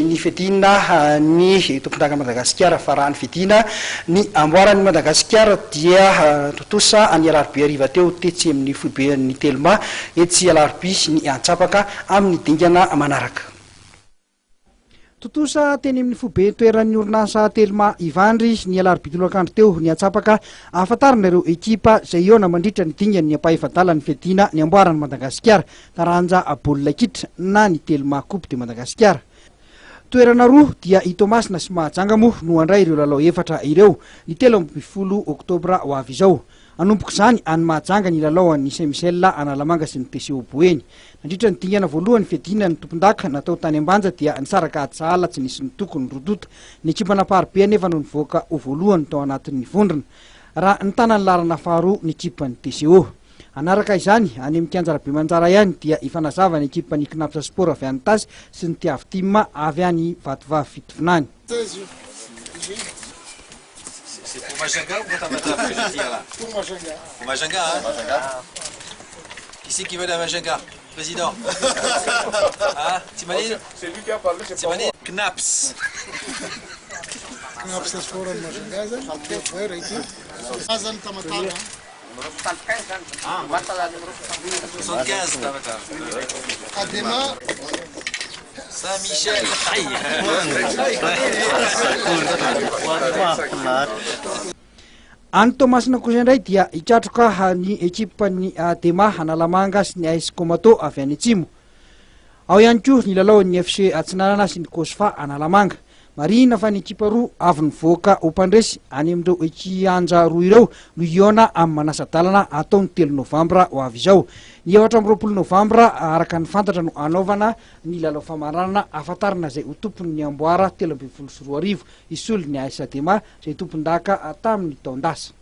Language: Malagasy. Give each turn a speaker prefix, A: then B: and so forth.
A: Ny fiadiana ny tompondakan'i Madagasikara fa raha ny fiadiana ny amboaran'i Madagasikara dia tontosa ny alarobia hariva teo tetsy amin'ny foiben'ny Telma etsy Alarobia ny antsapaka amin'ny dingana manaraka. Tontosa teny amin'ny foiben-toeran'ny orinasa Telma Ivandry ny alarobia tolakandro teo ny antsapaka ahafantarana ireo ekipa izay hihaona mandritra ny dingan'ny ampahefa-dalan'ny fiadiana ny amboaran'i Madagasikara taranja baolina kitra na ny Telma Coupe de Madagascar. Toerana roa dia i Toamasina sy Mahajanga moa no handray ireo lalao efatra ireo ny 13 oktobra ho avy izao. Hanomboka izany any Mahajanga ny lalao an'ny Saint Michel Analamanga sy ny TCO Boeny. Nandritra ny dingana voalohany fiadiana ny tompondaka natao tany Ambanja dia nisaraka ady sahala tsy nisy nitoko ny roa tonta. Ny ekipan'Amparibe anefa no nivoaka ho voalohany tao anatin'ny vondrona raha nitana ny laharana faharoa ny ekipan'ny TCO. Hanaraka izany, any amin'ny kianja Rabemanjara ihany dia hifanazava ny ekipan'ny Cnaps Sport avy any Itasy sy ny Tiavo Team avy any Vatovavy Fitovinany. Any Toamasina kosa indray dia hikatroka ny ekipan'ny Adema Analamanga sy ny AS Komato avy any Atsimo. Ao ihany koa ny lalaon'ny FC Atsinanana sy ny Cosfa Analamanga. Marihina fa ny ekipa roa avy nivoaka ho mpandresy any amin'ireo kianja roa ireo no hihaona amin'ny manasa-dalana hatao ny telo novambra ho avy izao. Ny 24 novambra araka ny fantatra no hanaovana ny lalao famaranana hahafantarana izay ho tompon'ny amboara 2013 hisolo ny AS Adema izay tompondaka tamin'ny taon-dasa.